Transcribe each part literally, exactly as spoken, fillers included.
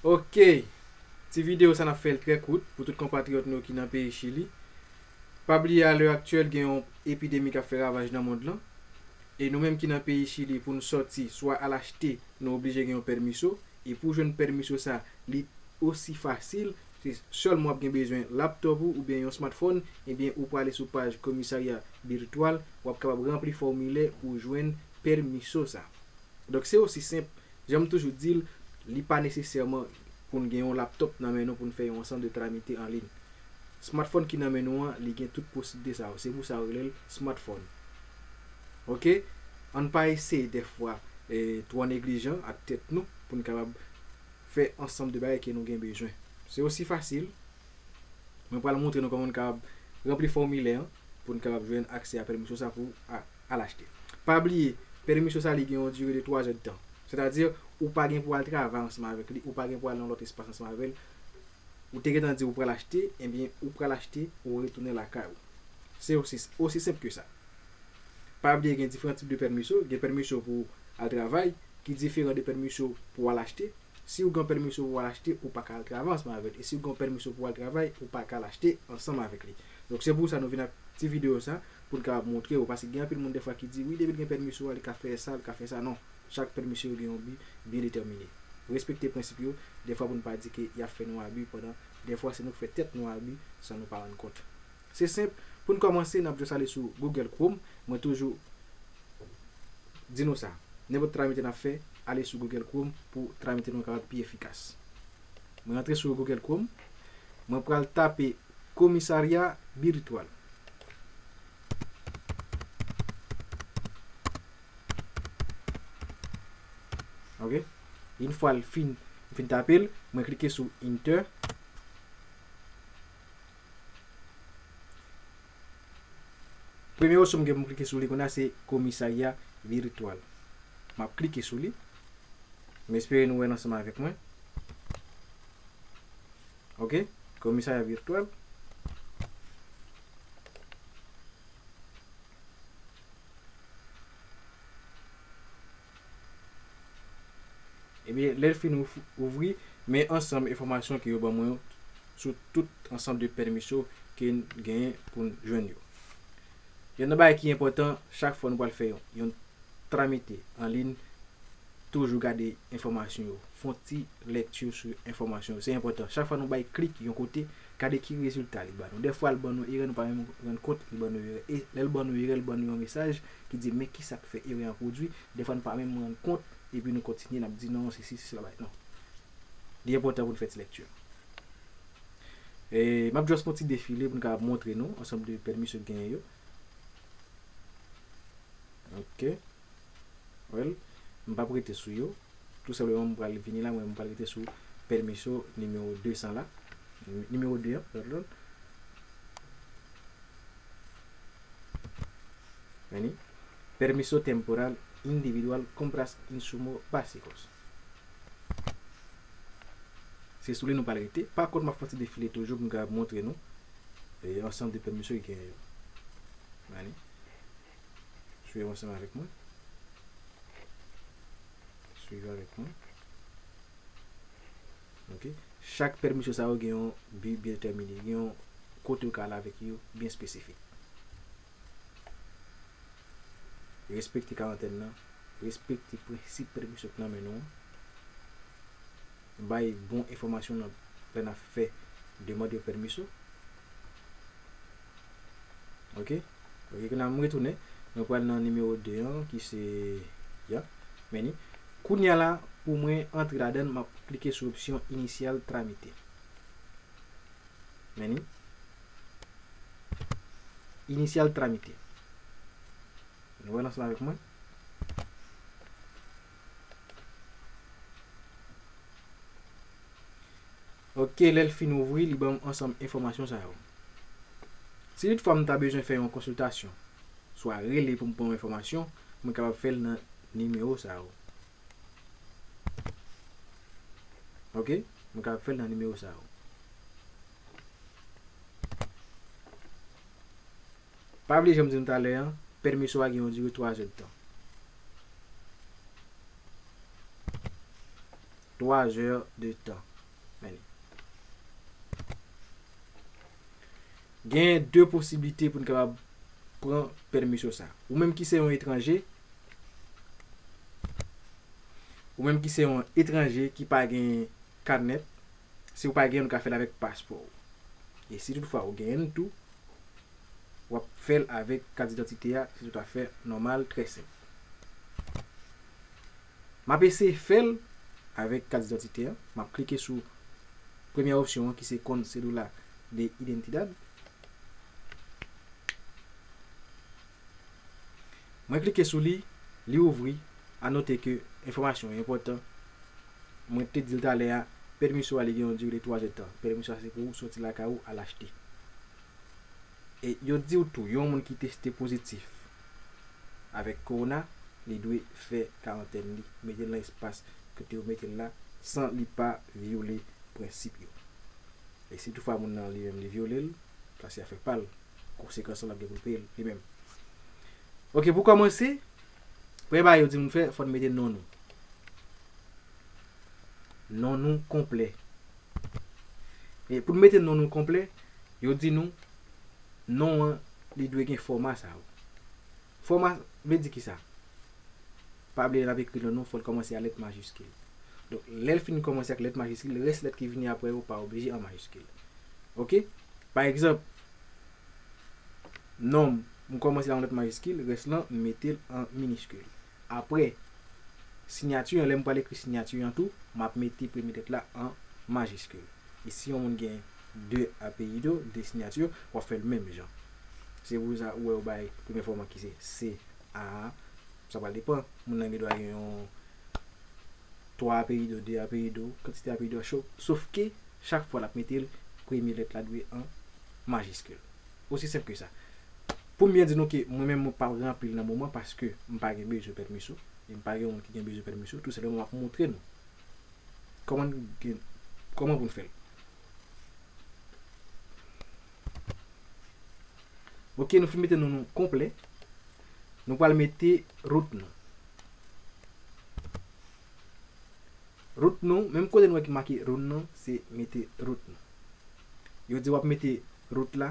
Ok, ti videyo sa n ap fè l trè kout pou tout konpatriyòt nou ki nan peyi Chili. Pa bliye, alè aktyèl, gen yon epidemi k ap fè ravaj nan mond lan. E nou menm ki nan peyi Chili, pou n sòti, swa al achte, nou oblije gen yon pèmiso. E pou jwenn pèmiso sa, li osi fasil, se sèlman w ap gen bezwen laptòp ou oubyen yon smartphone, ebyen ou prale sou paj komisarya viritwal, w ap kapab ranpli fòmilè pou jwenn pèmiso sa. Donk se osi senp, jan m toujou di l, li pa nesesèman pou n gen yon laptòp nan men nou pou n fè yon ansanm de tramite an liy. Smartphone ki nan men nou an, li gen tout posiblite sa yo. Se pou sa yo rele l smartphone. Ok? Ann pa eseye dèfwa e, twò neglijan ak tèt nou pou n kapab fè ansanm de bagay ke nou gen bezwen. Se osi fasil. Mwen pral montre nou kòman n kapab ranpli fòmilè an pou n kapab jwenn aksè a pèmisyon sa pou a, al achte. Pa bliye, pèmisyon sa li gen yon dire de twa zè de tan. Sètadi, ou pa gen pou al travay ansanm avèk li, ou pa gen pou al nan lòt espas ansanm avè l. Ou te gentan di ou pral achte, ebyen, ou pral achte, ou retounen lakay ou. Se osi, osi senp ke sa. Pa bliye gen diferan tip de pèmisyon. Gen pèmisyon pou al travay ki diferan de pèmisyon pou al achte. Si w gen pèmisyon pou al achte, ou pa ka al travay ansanm avè l. E si w gen pèmisyon pou al travay, ou pa ka al achte ansanm avèk li. Donk se pou sa nou vin ak ti videyo sa pou n kapab montre w. Paske gen anpil moun dèfwa ki di, wi, depi l gen pèmisyon an, li ka fè sa, li ka fè sa. Non. Chak pèmisyon yo gen yon bi byen detèmine. Respekte prensip yo, dèfwa pou n pa di ke y ap fè nou abi, pandan dèfwa se nou k fè tèt nou abi san nou pa rann kont. Se senp, pou n kòmanse, n ap jis ale sou Google Chrome. Mwen toujou di nou sa. Nenpòt tramite n ap fè, ale sou Google Chrome pou tramite nou kapab pi efikas. Mwen rantre sou Google Chrome. Mwen pral tape komisarya viritwal. Ok? Yon fwa l fin, fin tape l, mwen klike sou Enter. Premye opsyon m gen pou m klike sou li kounye a se komisarya viritwal. M ap klike sou li. M espere nou wè l ansanm avèk mwen. Ok, komisarya viritwal. Ebyen, lè l fin ouvri, men ansanm enfòmasyon ke yo ban mwen yo sou tout ansanm de pèmisyon ke n genyen pou n jwenn yo. Youn nan bagay ki enpòtan, chak fwa nou pral fè yon, yon tramite an liy, toujou gade enfòmasyon yo. Fè yon ti lèkti sou enfòmasyon yo. Se enpòtan. Chak fwa nou bay klik yon kote, gade ki rezilta li ban nou. Dèfwa, l ban nou erè, nou pa menm rann kont, li ban nou erè. E lè l ban nou erè, l ban nou yon mesaj ki di, men kisa k fè erè an pwodui. Dèfwa, nou pa menm rann kont, epi nou kontinye, n ap di, non, se si, se sela, bagay. Non. Li enpòtan pou n fè ti lèkti. E, m ap jis fè yon ti defile pou n kapab montre nou ansanm de pèmisyon k genyen yo. Ok. Well, m p ap rete sou yo. Tou senpleman, m pral vini la, mwen, m pral rete sou pèmisyon nimewo de san la. Nimewo de an, pardon. Vini. Permiso temporal individual compras insumo básicos. Se sou li nou pral rete. Pa kont, m ap fè yon ti defile toujou pou m kapab montre nou, e, ansanm de pèmisyon ki genyen yo. Vini. Swiv ansanm avèk mwen. Swiv avèk mwen. Ok. Chak pèmisyon sa yo gen yon bi byen detèmine, gen yon kote yo ka ale avèk yo byen espesifik. Respekte karantèn nan, respekte prensip pèmisyon k nan men nou an. Bay bon enfòmasyon nan lè n ap fè demann de pèmisyon. Ok. Ok, kounye a m retounen. Mwen pral nan nimewo de an, ki se, ya, men ni. Kounye a la, pou mwen antre ladan l, m ap klike sou opsyon inisyal tramite. Men ni. Inisyal tramite. Nou wè l ansanm avèk mwen. Ok, lè l fin ouvri, li ban m ansanm enfòmasyon sa yo. Si toutfwa m ta bezwen fè yon konsiltasyon, swa rele pou m pran yon enfòmasyon, mwen kapab fè l nan nimewo sa yo. Ok? Mwen kapab fè l nan nimewo sa yo. Pa bliye, jan m di nou talè an, pèmisyon an gen yon dire twa zè de tan. Twa zè de tan. Genyen de posiblite pou n kapab pran pèmisyon sa. Ou menm ki se yon etranje, ou menm ki se yon etranje ki pa gen kat nèt, si ou pa gen, ou ka fè l avèk paspò ou. E si toutfwa ou genyen l tou, w ap fè l avèk kat didantite a, se toutafè nòmal, trè senp. M ap eseye fè l avèk kat didantite a. M ap klike sou premyè opsyon an ki se con cédula de identidad. Mwen klike sou li, li ouvri. A note ke enfòmasyon yo enpòtan. Mwen te di l talè a, pèmisyon a li gen yon dire de twa èdtan. Pèmisyon a se pou ou soti lakay ou al achte. E yo di w tou, yon moun ki teste pozitif avèk kowona, li dwe fè karantèn li, mete l nan espas kote yo mete l la, san li pa vyole prensip yo. E si toutfwa moun nan li menm li vyole l, sa se afè pa l. Konsekans lan l ap gen pou l peye l li menm. Ok, pou kòmanse, premye bagay yo di nou fè, fò n mete non nou. Non nou konplè. E pou n mete non nou konplè, yo di nou, non an, li dwe gen fòma sa yo. Fòma vle di kisa? Pa bliye, lè n ap ekri non nou, fò l kòmanse a lèt majiskil. Donk, lè l fin kòmanse ak lèt majiskil, rès lèt ki vini apre yo pa oblije an majiskil. Ok? Pa egzanp, non m, m kòmanse l ak yon lèt majiskil, rès lan, m mete l an miniskil. Apre, siyati an, lè m pral ekri siyati an tou, m ap mete premye lèt la an majiskil. E si yon moun gen de apelyido, de siyati, w ap fè l menm jan. Se pou sa ou wè yo bay premye fòma ki se C A a. Sa pral depann. Moun nan gen dwa gen yon twa apelyido, de apelyido, kantite apelyido a cho. Sof ke chak fwa l ap mete l, premye lèt la dwe an majiskil. Osi senp ke sa. Pou m byen di nou ke mwen menm mwen p ap ranpli l nan moman paske m pa gen bezwen pèmisyon. E m pa gen yon moun ki gen bezwen pèmisyon. Tou senpleman m ap montre nou kòman n gen, kòman pou n fè l. Ok, nou fin mete non nou konplè. Nou pral mete rout nou. Rout nou, menm kote nou wè ki make rout nou, se mete rout nou. Yo di w ap mete rout la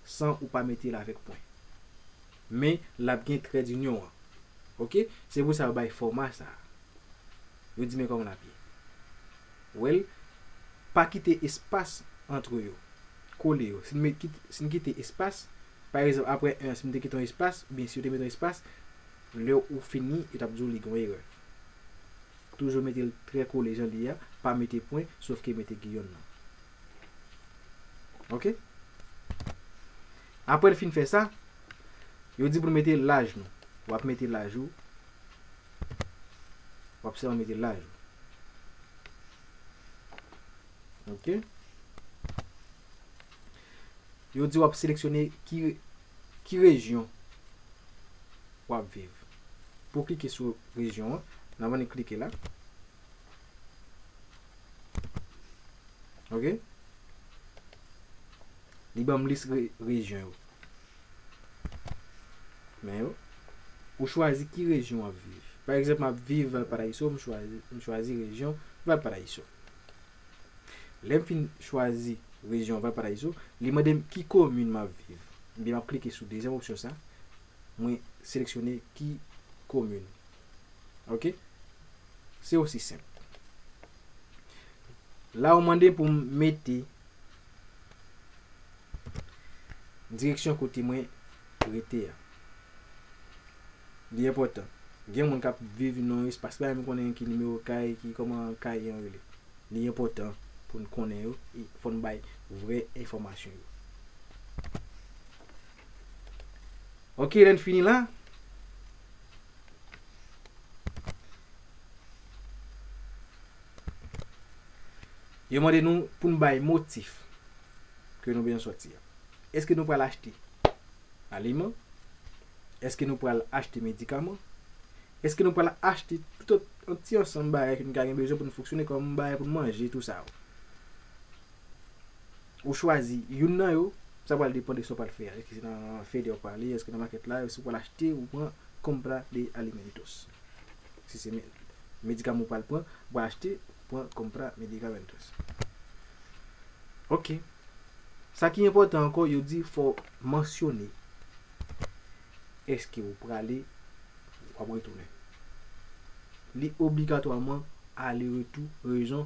san ou pa mete l avèk pwen. Men, l ap gen trè dinyon an. Ok? Se pou sa yo bay fòma sa a. Yo di men kòman l ap ye. Wè l, pa kite espas antre yo. Kole yo. Si n met, kit-, si n kite espas, pa egzanp, apre en, si m te kite yon espas, oubyen si yo te mete yon espas, lè ou fini, yo t ap di w li gen yon erè. Toujou mete l trè kole jan li ye a, pa mete pwen, sof ke mete giyòn nan. Ok? Apre l fin fè sa, yo di pou l mete laj nou. W ap mete laj ou. W ap sèlman mete laj ou. Ok? Yo di w ap seleksyone ki, ki rejyon w ap viv. Pou w klike sou rejyon an, nan mwen klike la. Ok? Li ban m lis re-, rejyon yo. Men yo, ou chwazi ki rejyon w ap viv. Pa egzanp, m ap viv Valparaíso, m chwazi, m chwazi rejyon Valparaíso. Lè m fin chwazi rejyon Valparaíso, li mande m ki komin m ap viv. Ebyen, m ap klike sou dezyèm opsyon sa. Mwen seleksyone ki komin. Ok? Se osi senp. La, yo mande pou m mete direksyon kote mwen rete a. Li enpòtan. Gen moun k ap viv nan yon espas la, men konnen ki nimewo kay, ki kòman kay an rele. Li enpòtan pou n konnen yo, e fò n bay vrè enfòmasyon yo. Ok, lè n fini la, yo mande nou pou n bay motif ke nou bezwen sòti a. Èske nou pral achte aliman? Èske nou pral achte medikaman? Èske nou pral achte tout an-, an ti ansanm bagay ke nou ka gen bezwen pou nou fonksyone kòm bagay pou nou manje, tou sa yo? Ou chwazi youn nan yo, sa pral depann de sa w pral fè a. Èske se nan fede w pral ale, èske nan makèt la, èske w pral achte, ou pran compra de alimentos. Si se me-, medikaman w pral pran, w pral achte, pran compra medicamentos. Ok. Sa ki enpòtan ankò, yo di fò w mansyone èske w prale, w ap retounen. Li obligatwaman ale retou, rezon,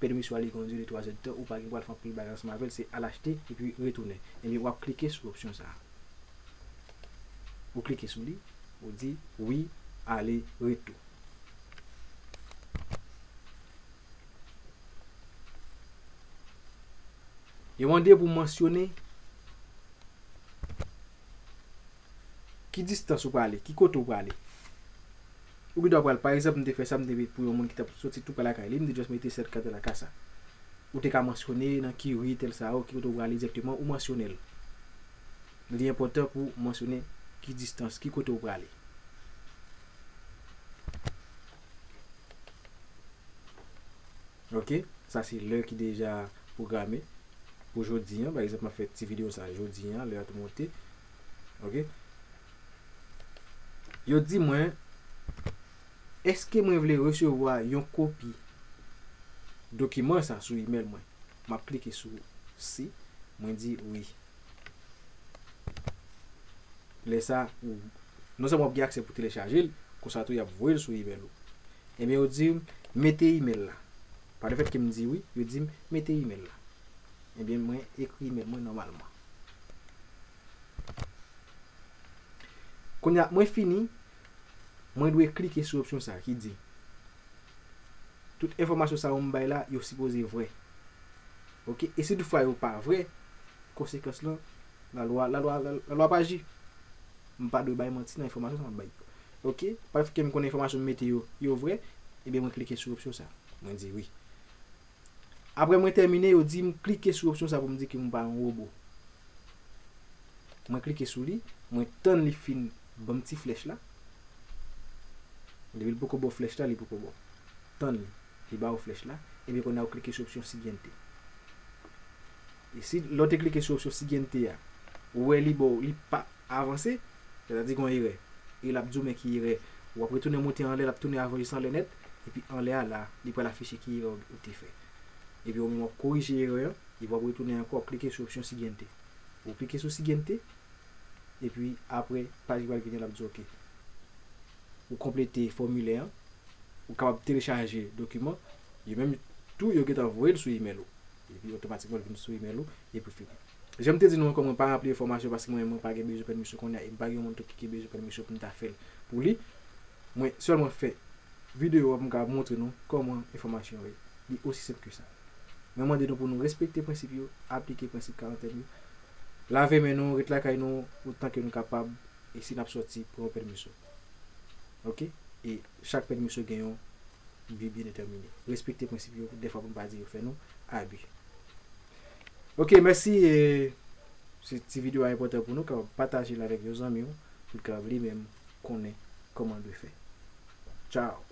pèmisyon a li gen yon dire twa zèdtan, ou pa gen pral fè anpil bagay ansanm avè l, se al achte epi retounen. Ebyen, w ap klike sou opsyon sa a. Ou klike sou li, ou di wi, ale retou. Yo mande pou mansyone ki distans ou prale, ki kote ou prale. Ou gen dwa pral, pa egzanp, m te fè sa, m te pou yon moun ki t ap soti tou prè lakay li, m te just mete Sèt Katè Lakasa. Ou te ka mansyone nan ki ri tèl sa, ki kote ou prale egzakteman, ou mansyone l. Li enpòtan pou w mansyone ki distans, ki kote ou prale. Ok, sa se lè ki deja pwograme pou jodi an. Pa egzanp, m ap fè ti videyo sa jodi an, lè a tou monte. Ok. Yo di mwen, èske mwen vle resevwa yon kopi dokiman sa sou imèl mwen? M ap klike sou si, mwen di wi. Lè sa, ou, non sèlman w ap gen aksè pou telechaje l, konsa tou y ap voye l sou imèl ou. Ebyen, yo di m, mete imèl la. Pa lefèt ke m di wi, yo di m, mete imèl la. Ebyen, mwen ekri imèl mwen nòmalman. Kounye a, mwen fini, mwen dwe klike sou opsyon sa a ki di, tout enfòmasyon sa yo m bay la, yo sipoze vrè. Ok? E si toutfwa yo pa vrè, konsekans lan, lalwa, lalwa, lalwa pa aji. M pa dwe bay manti nan enfòmasyon sa m ap bay. Ok? Pa lefèt ke m konnen enfòmasyon m mete yo, yo vrè, ebyen mwen klike sou opsyon sa. Mwen di wi. Apre mwen tèmine, yo di m klike sou opsyon sa pou m di ke m pa yon wobo. Mwen klike sou li, mwen tann li fin ban m ti flèch la. Depi l poko ba w flèch la, li poko ba w. Tann li, li ba w flèch la, ebyen kounye a ou klike sou opsyon siguiente. E si lè w te klike sou opsyon siguiente a, ou wè li ba w, li pa avanse, sètadi gen yon erè. E l ap di w men ki erè. W ap retounen monte anlè, l ap tounen avan jis anlè nèt, epi anlè a la, li pral afiche ki erè ou te fè. Epi ou menm w ap korije erè an, epi w ap retounen ankò, w ap klike sou opsyon siguiente. Ou klike sou siguiente, epi apre, paj ki pral vini an, l ap di w ok. Ou konplete fòmilè an, ou kapab telechaje dokiman, yo menm tou, yo gentan voye l sou imèl ou. Epi otomatikman, l vin sou imèl ou, epi fini. Jan m te di nou ankò, mwen pa ranpli enfòmasyon paske mwen, mwen pa gen bezwen pèmisyon kounye a, e m pa gen yon moun tou ki gen bezwen pèmisyon pou m ta fè l pou li. Mwen sèlman fè videyo a pou m ka montre nou kòman enfòmasyon yo ye. Li osi senp ke sa. Mwen mande nou pou nou respekte prensip yo, aplike prensip karantèn yo. Lave men nou, ret lakay nou otan ke nou kapab, e si n ap sòti, pran yon pèmisyon. Ok? E chak pèmisyon gen yon bi byen detèmine. Respekte prensip yo, dèfwa pou n pa di yo fè nou abi. Ok, mèsi. E, si ti videyo a enpòtan pou nou, kapab pataje l avèk yon zanmi w, pou l kapab li menm konnen kòman l dwe fè. Tchao.